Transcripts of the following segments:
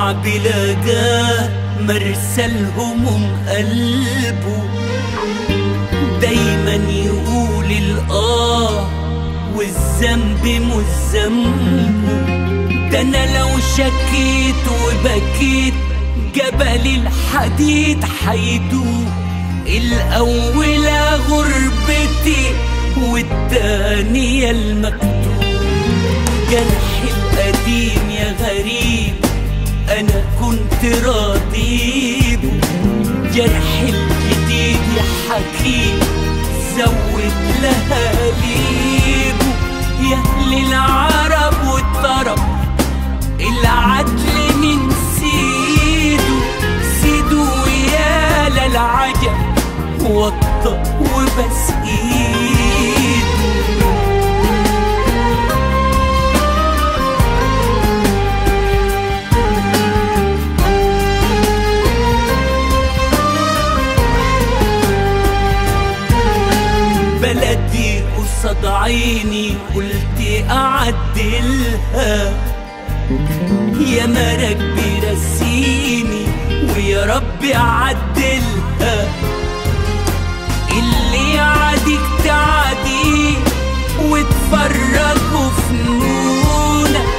جدع بلا جاه مرسل هموم قلبه، دايما يقول الآه والذنب مش ذنبه. ده أنا لو شكيت وبكيت جبل الحديد حيدوب. الأولى غربتي والتانية المكتوب. جرحي القديم يا غريب أنا كنت راضيبه، جرحي الجديد يا حكيم زود لهاليبه. يا أهل العرب والطرب العدل من سيده، سيده ويا للعجب وطى وبس ايده. بلدي قصاد عيني قلت اعدلها، يا مراكبي رسيني ويا ربي اعدلها. اللي يعاديك تعاديه وتفرجه فنونك،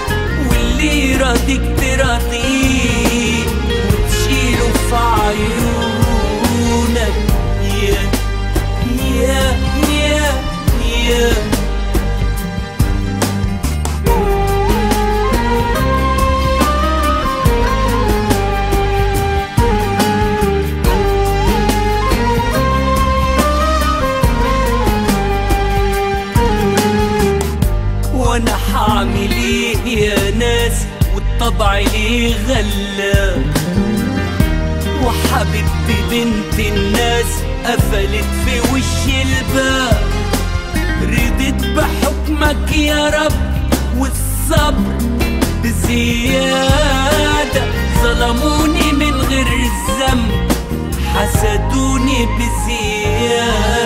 واللي يراضيك تراضيه وتشيله في عيونك. يا يا يا يا وانا حعمل ايه يا ناس والطبع ليه غلا، وحبيبتي بنت الناس قفلت في وش الباب. رضيت بحكمك يا رب والصبر بزيادة، ظلموني من غير ذنب حسدوني بزيادة.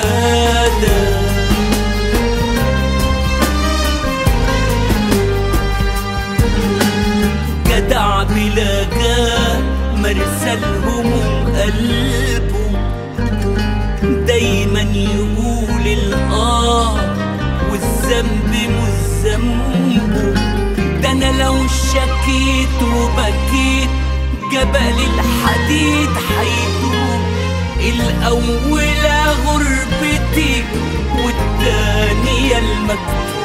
جدع بلا جاه مرسل هموم قلبه، دايما يقول الآه والذنب مش ذنبه. ده أنا لو شكيت وبكيت جبل الحديد حيدوب. الأولى غربتي والتانية المكتوب.